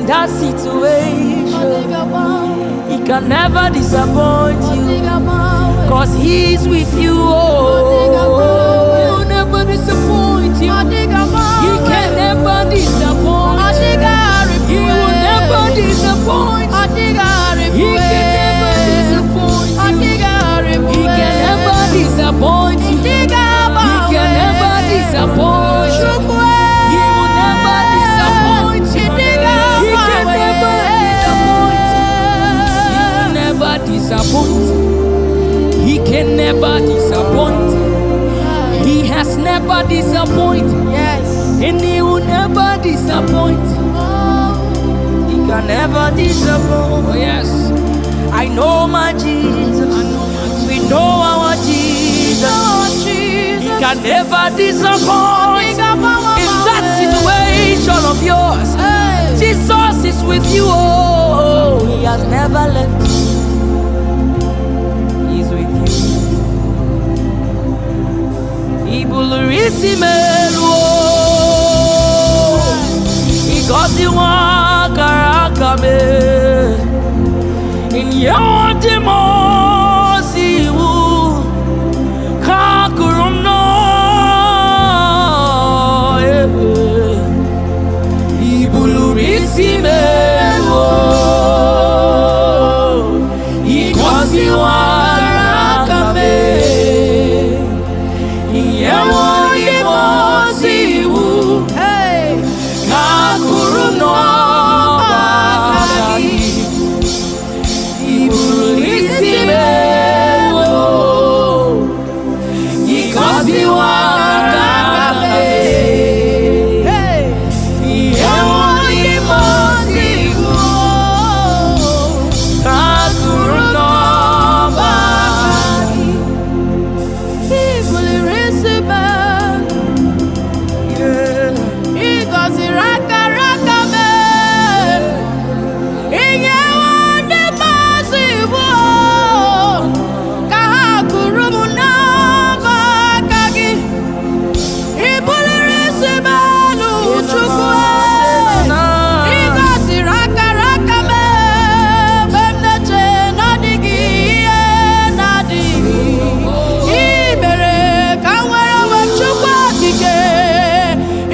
In that situation, He can never disappoint you. 'Cause He's with you. Oh, He'll never disappoint you. He can never disappoint you. He will never disappoint you. He can never disappoint you. He can never disappoint you. He can never disappoint you. He will never disappoint you. He can never disappoint you. He will never disappoint. He can never disappoint. He has never disappointed. Yes. And He will never disappoint. He can never disappoint. Oh, yes. I know my Jesus. We know our Jesus. He can never disappoint. In that situation of yours, Jesus is with you. Oh, He has never left you. He's with you. I buliri isi m elu o. Ị gọziwo akara aka m. Inyewo ndị mmụọ ozi iwu ka kụrụ m n'ọrụ. I buliri isi m elu o. Ị gọziwo akara aka m. Inyewo ndị mmụọ ozi iwu ka kụrụ m n'ọba aka gị. I buliri isi m elu o. Ị gọziwo akara aka m. Inyewo ndị mmụọ ozi iwu ka kụrụ m n'ọba aka gị. I buliri isi m. Ị gọziri akara aka m. I nyewo ndị mmụọ ozi iwu ka ha kụrụ m n'ọba aka gị. I buliri isi m elu, Chukwu. Ị gọziri akara aka m mgbe m na-eche na ọ dịghị ihe na-adịghị. I mere ka m nwere onwe m, Chukwu okike.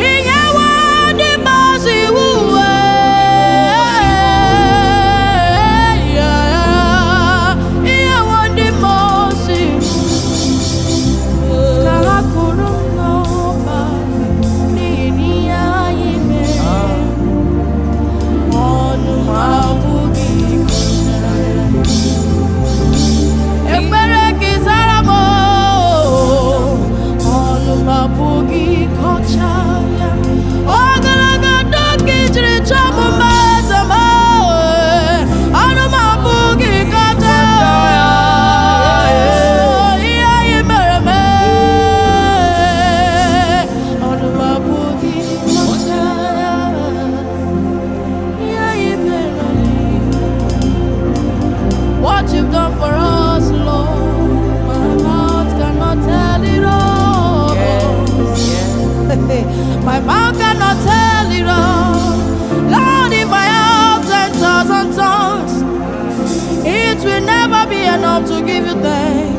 I nyewo ndị mmụọ ozi iwu. I nyewo ndị mmụọ ozi ka ha kụrụ m n'ọba n'ihi na ihe anyị mere ọnụ m abụghị ịkọcha ya. Ekpere gị zara m, ọnụ m abụghị ịkọcha ya. Ogologo ndụ ka i jiri chọọ m mma, eze m, ọnụ m abụghị ịkọcha ya. Ihe anyị mere mee, ọnụ m abụghị ịkọcha ya. Ihe anyị mere anyị. What you've done for us, Lord, my mouth cannot tell it all. My mouth cannot tell it all. Lord, if I have 10,000 tongues, it will never be enough to give you thanks.